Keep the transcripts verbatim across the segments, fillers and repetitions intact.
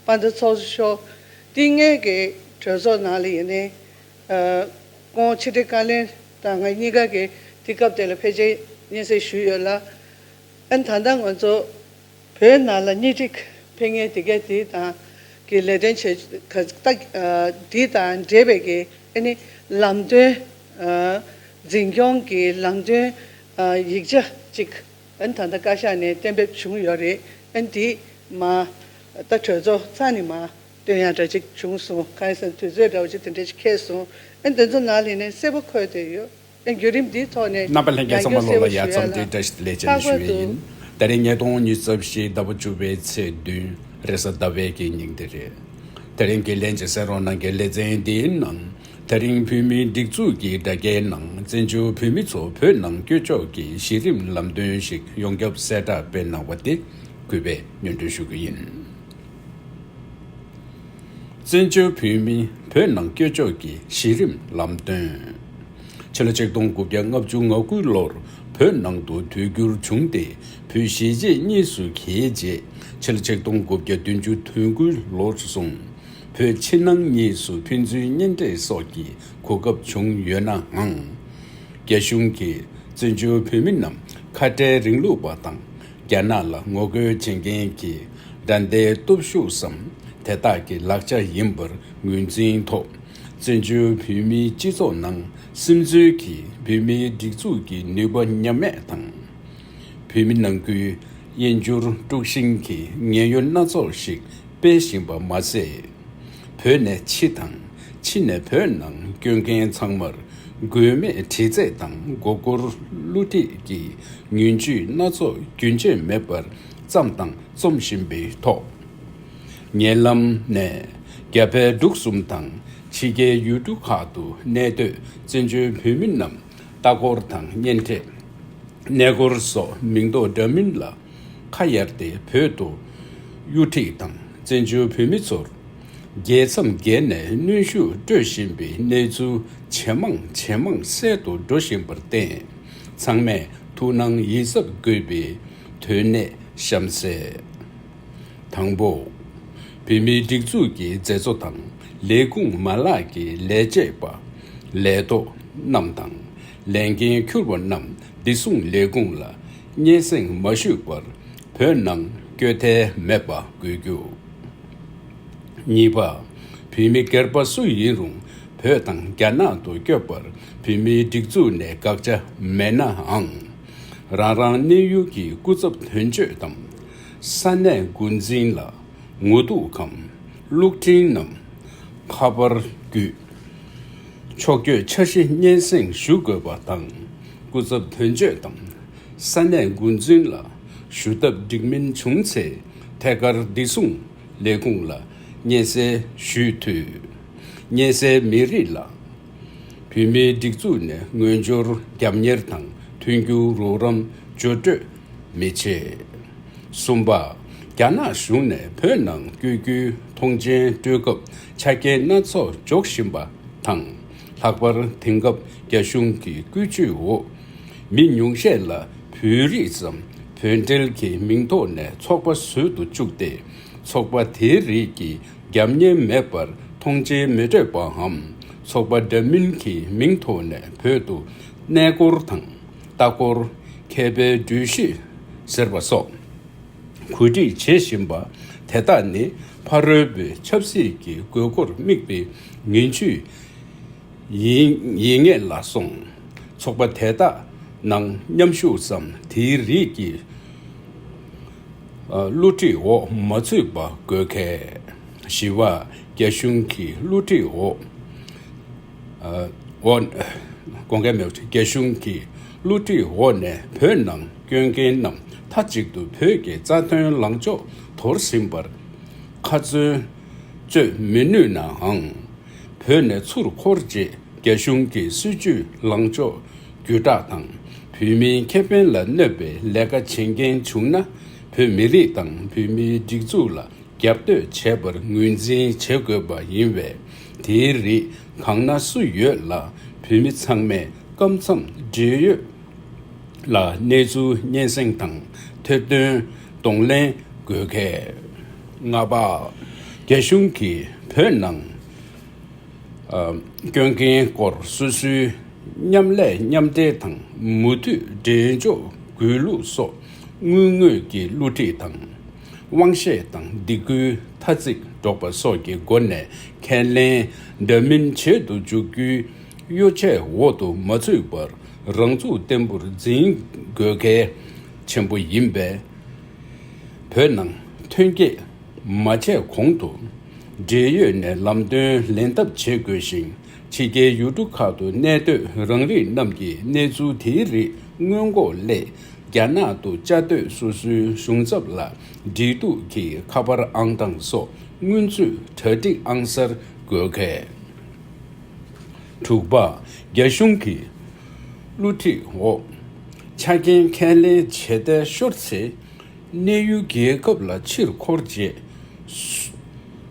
དཔལ་ལྡན་ཚོགས་གཙོ་མཆོག་དེ་སྔའི་གི་གྲོས་ཚོགས་ནང་ལ་ཡིན་ནའི། ཨ། ཁོང་ཕྱི་དྲིལ་བཀའ་བློན་དང་ང་གཉིས་ཀ་གི་དེ་སྐབས་དེ་ལ་ཕལ་ཆེར་སྙན་སེང་ཞུས་ཡོད་ལ། ཨ་ནི་ད་ལྟ་ང་ཚོ་བོད་ནང་ལ་གཉེན་སྒྲིག་ཕེབས་མཁན་དེ་ག་དེ་དང་གི་ལས་དོན་བྱེད་ག་ད་ཨ་དེ་དང་འབྲེལ་བའི་གི་ཨ་ནི་ལམ་སྟོན། ཨ། འཛིན་སྐྱོང་གི་ལམ་སྟོན། ཨ། ཡིག་ཆ་གཅིག་ཨ་ནི་ད་ལྟ་བཀའ་ཤག་ནས་གཏན་འབེབས་བྱུང་ཡོད་རེད། ཨ་ནི་དེ་མ་ད་གྲོས་ཚོགས་ཚར་ནས་མ་སྟོན་ཡག་འདྲ་ཅིག་བྱུང་སོང་། གང་ཡིན་ཟེར་ན་དུས་ཚོད་འདྲ་བོ་ཅིག་དེ་འདྲ་ཅིག་འཁེལ་སོང་། ཨ་ནི་དེ་ཚོ་ནང་ལ་ཡིན་ནའི་གསལ་པོ་འཁོད་བསྡད་ཡོད། ཨ་ནི་བརྒྱུད་རིམ་འདིའི་ཐོག་ནས་རྣམ་པ་ལྷན་རྒྱས་ཚང་མ་ལོ་ལ་ཡ་འཚམས་འདྲི་བཀྲ་ཤིས་བདེ་ལེགས་བྱས་ནས་ཞུ་ཡི་ཡིན། ད་རིང་ཉིས་སྟོང་ཉི་ཤུ་རྩ་བཞི་ཟླ་བ་བཅུ་པའི་ཚེས་བདུན་རེས་གཟའ་ཟླ་བའི་གི་ཉིན་དེ་རེད། དེ་རིང་གི་ལྷན་རྒྱས་གསན་རོགས་གནང་གི་ལེ་ཚན་འདིའི་ནང་། དེ་རིང་བོད་མིའི་སྒྲིག་འཛུགས་ཀྱི་དྲ་རྒྱའི་ནང་བཙན་བྱོལ་བོད་མི་ཚོ་བོད་ནང་བསྐྱོད་ཕྱོགས་ཀྱི་གཞི་རིམ་ལམ་སྟོན་ཞིག་ཡོངས་ཁྱབ་གསལ་བསྒྲགས་སྤེལ་གནང་བ་དེ་གུས་པས་སྙན་སྒྲོན་ཞུ་གི་ཡིན། བཙན་བྱོལ་བོད་མི་བོད་ནང་བསྐྱོད་ཕྱོགས་ཀྱི་གཞི་རིམ་ལམ་སྟོན། ཕྱི་ལོ་ཆིག་སྟོང་དགུ་བརྒྱ་ལྔ་བཅུ་ང་དགུ་ལོར་བོད་ནང་དུ་དུས་འགྱུར་བྱུང་སྟེ། བོད་གཞིས་བྱེས་གཉིས་སུ་གྱེས་རྗེས། ཕྱི་ལོ་ཆིག་སྟོང་དགུ་བརྒྱ་བདུན་ཅུ་དོན་དགུ་ལོར་བཟུང་། བོད་ཕྱི་ནང་གཉིས་སུ་ཕན་ཚུན་གཉེན་འཕྲད་སོགས་ཀྱི་གོ་སྐབས་བྱུང་ཡོད་ནའང་། རྒྱ་གཞུང་གིས་བཙན་བྱོལ་བོད་མི་རྣམས་ཁ་བྲལ་རིང་ལུགས་པ་དང་། རྒྱ་ནག་ལ་ངོ་རྒོལ་བྱེད་མཁན་གྱི་དགྲ་ཟླའི་སྟོབས་ཤུགས་སམ། དེ་དག་གི་ལག་ཆ་ཡིན་པར་ངོས་འཛིན་ཐོག། བཙན་བྱོལ་བོད་མིའི་སྤྱི་ཚོགས་ནང་སིམ་འཛུལ་གྱིས་བོད་མིའི་སྒྲིག་འཛུགས་ཀྱི་ནུས་པ་ཉམས་མེད་དང་། བོད་མི་ནང་ཁུལ་དབྱེན་འགྱུར་དཀྲུག་ཤིང་གི་ངན་གཡོ་སྣ་ཚོགས་ཤིག་སྤེལ་བཞིན་པ་མ་ཟད། བོད་ནས་ཕྱི་དང་། ཕྱི་ནས་བོད་ནང་བསྐྱོད་མཁན་ཚང་མར་དགོས་མེད་དྲི་རྩད་དང་མགོ་སྐོར་བསླུ་བྲིད་ཀྱི་ངན་ཇུས་སྣ་ཚོགས་རྒྱུན་ཆད་མེད་པར་བརྩམས་དང་རྩོམ་བཞིན་པའི་ཐོག། ཉེ་ལམ་ནས་རྒྱ་བལ་འབྲུག་གསུམ་དང་ཕྱི་རྒྱལ་ཡུལ་གྲུ་ཁག་ཏུ་གནས་སྡོད་བཙན་བྱོལ་བོད་མི་རྣམས་ལྟ་སྐོར་དང་གཉེན་འཕྲད། གནས་སྐོར་སོགས་མིང་འདོགས་འདྲ་མིན་ལ་ཁ་གཡར་ཏེ་བོད་དུ་གཡོ་འཕྲུག་དང་བཙན་བྱོལ་བོད་མི་ཚོར་རྒྱལ་མཚམས་བརྒལ་ནས་གནོན་ཤུགས་སྤྲོད་བཞིན་པའི་གནས་ཚུལ་ཇེ་མང་ཇེ་མང་གསལ་དུ་འགྲོ་བཞིན་པར་བརྟེན། ཚང་མས་ཐུགས་སྣང་ཡིད་གཟབ་དགོས་པའི་དོན་གནད་གཤམ་གསལ། དང་པོ། བོད་མིའི་སྒྲིག་འཛུགས་ཀྱི་མཛད་གཙོ་དང་ལས་ཁུངས་མ་ལག་གི་ལས་བྱེད་པ། ལས་ཐོག་རྣམས་དང་ལས་འགན་འཁུར་བ་རྣམས་བདེ་སྲུང་ལས་ཁུངས་ལ་སྙན་སེང་མ་ཞུས་པར་བོད་ནང་བསྐྱོད་ཐབས་མེད་པ་དགོས་རྒྱུ། གཉིས་པ། བོད་མི་སྒེར་པ་སུ་ཡིན་རུང་བོད་དང་རྒྱ་ནག་ཏུ་བསྐྱོད་པར་བོད་མིའི་སྒྲིག་འཛུགས་ནས་དགག་བྱ་མེད་ནའང་། རང་རང་གནས་ཡུལ་གྱི་སྐུ་ཚབ་དོན་གཅོད་དམ། ས་གནས་འགོ་འཛིན་ལ་ངོ་ཐུག་གམ། གློག་འཕྲིན་ནམ། ཁ་པར་བརྒྱུད། ཕྱོགས་བསྐྱོད་འཆར་གཞི་སྙན་སེང་ཞུ་དགོས་པ་དང་། སྐུ་ཚབ་དོན་གཅོད་དམ། ས་གནས་འགོ་འཛིན་ལ་ཞུ་ཐབས་འགྲིག་མིན་བྱུང་ཚེ་ཐད་ཀར་བདེ་སྲུང་ལས་ཁུངས་ལ་སྙན་སེང་ཞུས་འཐུས། སྙན་སེང་མི་རིགས་ལ། བོད་མིའི་སྒྲིག་འཛུགས་ནས་ངོས་སྦྱོར་རྒྱབ་གཉེར་དང་མཐུན་འགྱུར་རོགས་རམ་སྦྱོར་སྤྲོད་མི་བྱེད། གསུམ་པ། རྒྱ་ནག་གཞུང་ནས་བོད་ནང་བསྐྱོད་རྒྱུའི་མཐོང་མཆན་སྤྲོད་སྐབས་ཆ་རྐྱེན་སྣ་ཚོགས་འཇོག་བཞིན་པ་དང་། ལྷག་པར་དེང་སྐབས་རྒྱ་གཞུང་གི་བཀོད་ཇུས་འོག་མི་ཉུང་ཤས་ལ་བོད་རིགས་སམ་བོད་འབྲེལ་གྱི་མིང་ཐོག་ནས་ཚོགས་པ་བཟོས་སུ་བཅུག་སྟེ། ཚོགས་པ་དེའི་རིགས་ཀྱི་རྒྱབ་གཉེར་མེད་པར་མཐོང་མཆན་མི་སྤྲོད་པའམ། ཚོགས་པ་འདྲ་མིན་གྱི་མིང་ཐོག་ནས་བོད་དུ་གནས་སྐོར་དང་ལྟ་སྐོར། མཁས་པའི་འགྲུལ་བཞུད་ཟེར་བ་སོགས་གོ་སྒྲིག་བྱེད་བཞིན་པ་དེ་དག་ནི་ཕ་རོལ་པོའི་ཆབ་སྲིད་ཀྱི་དགོས་མཁོར་དམིགས་པའི་ངན་ཇུས་ཡིན་ཡིན་ངེས་ལ་སོང་། ཚོགས་པ་དེ་དག་ནང་མཉམ་ཞུགས་སམ་དེའི་རིགས་ཀྱི་བསླུ་བྲིད་འོག་མ་ཚུད་པ་དགོས་གལ། བཞི་པ། རྒྱ་གཞུང་གི་བསླུ་བྲིད་འོག་འོག་དགོངས་འགལ་མེད། རྒྱ་གཞུང་གི་བསླུ་བྲིད་འོག་ནས་བོད་ནང་སྐྱོད་མཁན་རྣམས་མཐའ་གཅིག་ཏུ་བོད་ཀྱི་རྩ་དོན་ལངས་ཕྱོགས་དོར་ཟིན་པར་ཁ་ཚོན་གཅོད་མི་ནུས་ནའང་། བོད་ནས་ཚུར་འཁོར་རྗེས་རྒྱ་གཞུང་གི་སྲིད་བྱུས་ལངས་ཕྱོགས་བརྒྱུད་བསྒྲགས་དང་། བོད་མིའི་ཁེ་ཕན་ལ་གནོད་པའི་ལས་ཀ་བྱེད་མཁན་བྱུང་ན། བོད་མི་རིགས་དང་བོད་མིའི་སྒྲིག་འཛུགས་ལ་རྒྱབ་གཏོད་བྱས་པར་ངོས་འཛིན་བྱེད་དགོས་པ་ཡིན་པས། དེའི་རིགས་གང་ན་སུ་ཡོད་ལ་བོད་མི་ཚང་མས་སྐབས་མཚམས་འབྲེལ་ཡོད་ལ་གནས་ཚུལ་སྙན་སེང་དང་ཐེར་འདོན་གདོང་ལེན་དགོས་གལ། ལྔ་པ། རྒྱ་གཞུང་གིས་བོད་ནང་ཨ་སྐྱོད་མཁན་སྐོར་སོ་སོའི་མཉམ་ལས་མཉམ་འབྲེལ་དང་མུ་མཐུད་འབྲེལ་འཇོག་དགོས་ལུགས་སོགས་དངུལ་དངོས་ཀྱི་བསླུ་བྲིད་དང་། དབང་ཤེད་དང་སྡིགས་སྐུལ་ཐ་ཚིག་སྒྲོག་པ་སོགས་ཀྱི་སྒོ་ནས་ཁས་ལེན་འདྲ་མིན་བྱེད་དུ་འཇུག་རྒྱུའི་གཡོ་ཆས་འོག་ཏུ་མ་ཚུད་པར་རང་ཚུགས་བརྟན་པོར་འཛིན་དགོས་གལ་ཆེན་པོ་ཡིན་པས། བོད་ནང་ཐོན་སྐྱེད་མ་བྱས་གོང་དུ་འབྲེལ་ཡོད་ནས་ལམ་སྟོན་ལེན་ཐབས་བྱེད་དགོས་ཤིང་། ཕྱི་རྒྱལ་ཡུལ་གྲུ་ཁག་ཏུ་གནས་སྡོད་རང་རིགས་རྣམས་ཀྱིས་གནས་ཚུལ་དེའི་རིགས་སྔོན་འགོག་སླད། རྒྱ་ནག་ཏུ་བཅའ་སྡོད་སོ་སོའི་གཞུང་ཚབ་ལ་འབྲེལ་གཏུག་གི་ཁ་པར་ཨང་གྲངས་སོགས་སྔོན་ཚུད་གྲ་སྒྲིག་ཨང་གསར་དགོས་གལ། དྲུག་པ། རྒྱ་གཞུང་གིས་བསླུ་བྲིད་འོག་ཆ་རྐྱེན་ཁས་ལེན་བྱེད་གཏན་ཤོར་ཚེ། གནས་ཡུལ་རྒྱལ་ཁབ་ལ་ཕྱིར་འཁོར་རྗེས། སུ་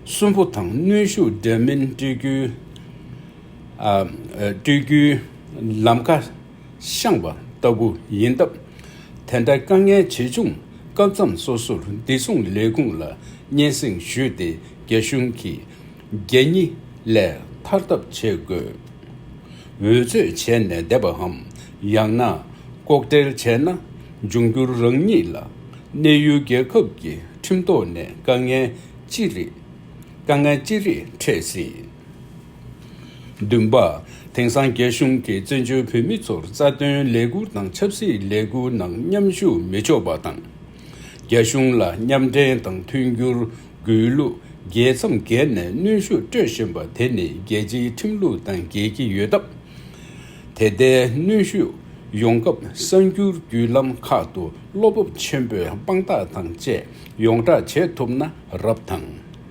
སུན་པོ་དང་གནོན་ཤུགས་འདྲ་མིན་སྤྲོད་རྒྱུའི་ཨ་སྤྲོད་རྒྱུའི་ལམ་ཁ་བཤངས་པ་ལྟ་བུ་ཡིན་སྟབས། དེ་འདྲ་དཀའ་ངལ་ཇི་བྱུང་སྐབས་མཚམས་སོ་སོར་བདེ་སྲུང་ལས་ཁུངས་ལ་སྙན་སེང་ཞུས་ཏེ། རྒྱ་གཞུང་གིས་རྒྱ་གཉིད་ལས་ཐར་ཐབས་བྱེད་དགོས། འོལ་ཚོད་བྱས་ནས་བསྡད་པའམ། ཡང་ན་ལྐོག་འབྲེལ་བྱས་ན། འབྱུང་འགྱུར་རང་ཉིད་ལ་གནས་ཡུལ་རྒྱལ་ཁབ་ཀྱི་ཁྲིམས་ཐོག་ནས་དཀའ་ངལ་ཅི་རིགས་དཀའ་ངལ་ཅི་རིགས་འཕྲད་སྲིད། བདུན་པ། དེང་སང་རྒྱ་གཞུང་གིས་བཙན་བྱོལ་བོད་མི་ཚོར་རྩ་དོན་ལས་འཁུར་དང་ཆབ་སྲིད་ལས་འཁུར་ནང་མཉམ་ཞུགས་མི་ཆོག་པ་དང་། རྒྱ་གཞུང་ལ་མཉམ་འབྲེལ་དང་མཐུན་འགྱུར་དགོས་ལུགས་རྒྱལ་མཚམས་བརྒལ་ནས་གནོན་ཤུགས་སྤྲོད་བཞིན་པ་དེ་ནི་རྒྱལ་སྤྱིའི་ཁྲིམས་ལུགས་དང་འགལ་གྱི་ཡོད་སྟབས། དེ་ལྟའི་གནོན་ཤུགས་ཡོང་སྐབས་གསར་འགྱུར་བརྒྱུད་ལམ་ཁག་ཏུ་བློ་སྤོབས་ཆེན་པོས་དཔང་རྟགས་དང་བཅས་ཡོངས་བསྒྲགས་བྱེད་ཐུབ་ན་རབ་དང་།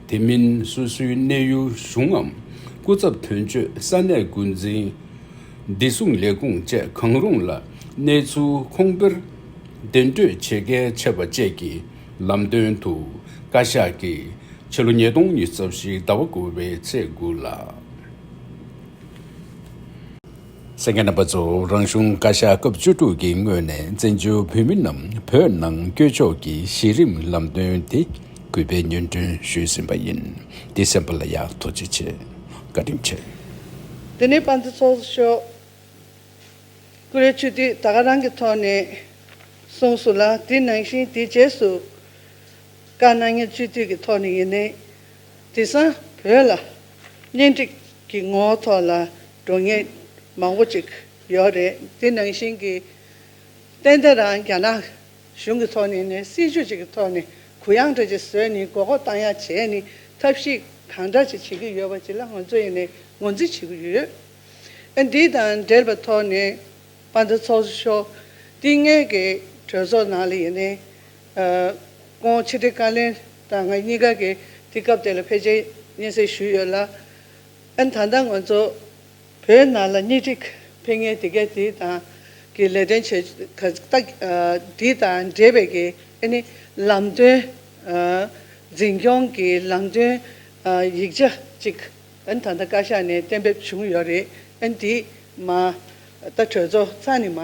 དེ་མིན་སོ་སོའི་གནས་ཡུལ་གཞུང་ངམ་སྐུ་ཚབ་དོན་གཅོད་ས་གནས་འགོ་འཛིན། བདེ་སྲུང་ལས་ཁུངས་བཅས་གང་རུང་ལ་གནས་ཚུལ་ཁུངས་དཔེར་འདོན་སྤྲོད་བྱེད་གལ་ཆེ་བ་བཅས་ཀྱི་ལམ་སྟོན་དུ་བཀའ་ཤག་གིས་ཕྱི་ལོ་ཉིས་སྟོང་ཉི་ཤུ་རྩ་བཞི་ཟླ་བ་དགུ་པའི་ཚེས་དགུ་ལ། གསན་མཁན་རྣམ་པ་ཚོ། རང་གཞུང་བཀའ་ཤག་སྐབས་བཅུ་དྲུག་གི་ངོས་ནས་བཙན་བྱོལ་བོད་མི་རྣམས་བོད་ནང་བསྐྱོད་ཕྱོགས་ཀྱི་གཞི་རིམ་ལམ་སྟོན་དེ་གུས་པས་སྙན་སྒྲོན་ཞུས་ཟིན་པ་ཡིན། འདི་གསན་པ་ལ་ཡང་ཐུགས་རྗེ་ཆེ། བཀའ་དྲིན་ཆེ། དེ་ནས་དཔལ་ལྡན་ཚོགས་གཙོ་མཆོག་བཀུར་འོས་སྤྱི་འཐུས་ད་ག་རང་གི་ཐོག་ནས་གསུངས་སོང་ལ། དེ་ནང་བཞིན་དེའི་རྗེས་སུ་བཀའ་གནང་མཁན་སྤྱི་འཐུས་ཀྱི་ཐོག་ནས་ཡིན་ནའི། དེང་སང་བོད་ལ་གཉེན་སྒྲིག་གི་ངོ་བོ་ཐོག་ལ་འགྲོ་མཁན་མང་པོ་ཅིག་ཡོད་རེད། དེ་ནང་བཞིན་གྱི་ཏན་ཏན་རང་རྒྱ་ནག་གཞུང་གི་ཐོག་ནས་ནས་སྲིད་ཇུས་ཅིག་གི་ཐོག་ནས་གུ་ཡངས་འདྲ་ཅིག་བཟོས་ནས་མགོ་སྐོར་བཏང་ཡག་བྱས་ནས་ཐབས་ཤེས་གང་འདྲ་ཅིག་བྱེད་ཀྱི་ཡོད་པ་ཅིག་ལ་ང་ཚོ་ཡིན་ནས་ངོས་འཛིན་བྱེད་ཀྱི་ཡོད། ཨ་འདི་དང་འབྲེལ་བའི་ཐོག་ནས་དཔལ་ལྡན་ཚོགས་གཙོ་མཆོག་ཏིང་ངེ་གི་གྲོས་ཚོགས་ནང་ལ་ཡིན་ནའི་ཨ་སྐུ་ངོ་ཕྱི་དྲིལ་བཀའ་བློན་དང་ང་གཉིས་ཀ་གི་དེ་སྐབས་དེ་ལ་ཕལ་ཆེར་སྙན་སེང་ཞུས་ཡོད་ལ། ཨ་ད་ལྟ་ང་ཚོ་བོད་ནང་ལ་གཉེན་སྒྲིག་ཕེབས་མཁན་དེ་གས་དེ་དང་གི་ལས་དོན་བྱེད་ག་ད་ཨ་དེ་དང་འབྲེལ་བའི་གི་ཨ་ནི་ལམ་སྟོན་ཨ་འཛིན་སྐྱོང་གི་ལམ་སྟོན་ཨ་ཡིག་ཆ་ཅིག་ཨ་ནི་ད་ལྟ་བཀའ་ཤག་ནས་གཏན་འབེབས་བྱུང་ཡོད་རེད། ཨ་ནི་དེ་མ་ད་གྲོས་ཚོགས་ཚང་ནས་མ་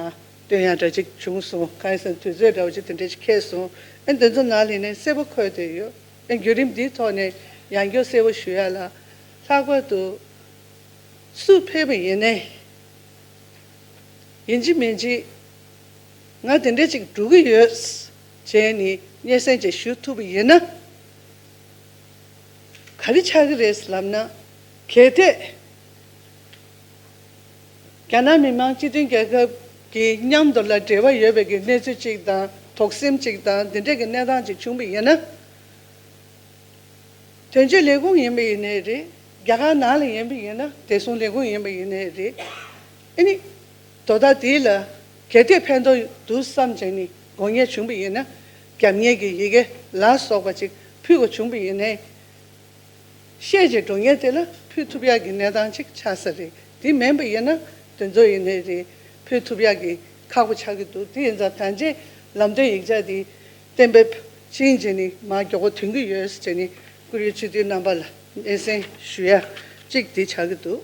སྟོན་ཡག་འདྲ་ཅིག་བྱུང་སོང་། གང་ཡིན་ཟེར་ན་དུས་ཚོད་འདྲ་བོ་ཅིག་དེ་འདྲ་ཅིག་འཁེལ་སོང་། ཨ་ནི་དེ་ཚོ་ནང་ལ་ནས་གསལ་པོ་འཁོད་བསྡད་ཡོད། ཨ་བརྒྱུད་རིམ་འདིའི་ཐོག་ནས་ཡང་བསྐྱར་གསལ་པོ་ཞུ་ཡ་ལ། ལྷག་པར་དུ་སུ་ཕེབས་པ་ཡིན་ནའི་ཡིན་གཅིག་མིན་གཅིག་ང་དེ་འདྲ་ཅིག་འགྲོ་གི་ཡོད་བྱས་ནས་སྙན་སེང་ཅིག་ཞུ་ཐུབ་པ་ཡིན་ན། ག་རེ་ཆགས་ཀྱི་རེད་ལབ་ན། གལ་ཏེ་རྒྱ་ནག་མི་དམངས་སྤྱི་མཐུན་རྒྱལ་ཁབ་ཀྱི་མཉམ་དུ་ལ་འབྲེལ་བ་ཡོད་པའི་གི་གནས་ཚུལ་གཅིག་དང་དོགས་ཟོན་གཅིག་དང་འདི་འདྲ་གི་གནས་སྟངས་གཅིག་བྱུང་བ་ཡིན་ན། དོན་གཅོད་ལས་ཁུངས་ཡིན་པ་ཡིན་ནའི་རེད། རྒྱ་གར་ནང་ལ་ཡིན་པ་ཡིན་ན། བདེ་སྲུང་ལས་ཁུངས་ཡིན་པ་ཡིན་ནའི་རེད། ཨ་ནི་དོ་བདག་དེ་ལ་གལ་ཏེ་ཕན་ཐོགས་འདུག་བསམ་བྱས་ནས་དགོངས་ཡས་བྱུང་བ་ཡིན་ན། རྒྱབ་གཉེར་གྱི་ཡི་གེ་ལ་སོགས་པ་ཅིག་ཕུལ་དགོས་བྱུང་བ་ཡིན་ནའི། བཤད་བྱས་འགྲོ་མཁན་དེ་ལ་ཕུལ་ཐུབ་ཡག་གི་གནས་སྟངས་ཅིག་ཆགས་ས་རེད། དེ་མིན་པ་ཡིན་ན་དེ་ཚོ་ཡིན་ནའི་རེད། ཕུལ་ཐུབ་ཡག་གི་ཁག་པོ་ཆགས་ཀྱི་འདུག་དེ་ཡིན་ཙང་ད་ཆ་ལམ་སྟོན་ཡིག་ཆ་དེ་གཏན་འབེབས་ཕྱིན་བྱས་ནས་མར་མགྱོགས་པོ་ཐོན་གྱི་ཡོད་ཟེར་ནས་བཀུར་འོས་སྤྱི་འཐུས་རྣམ་པ་ལ་སྙན་སེང་ཞུ་ཡ་གཅིག་དེ་ཆགས་ཀྱི་འདུག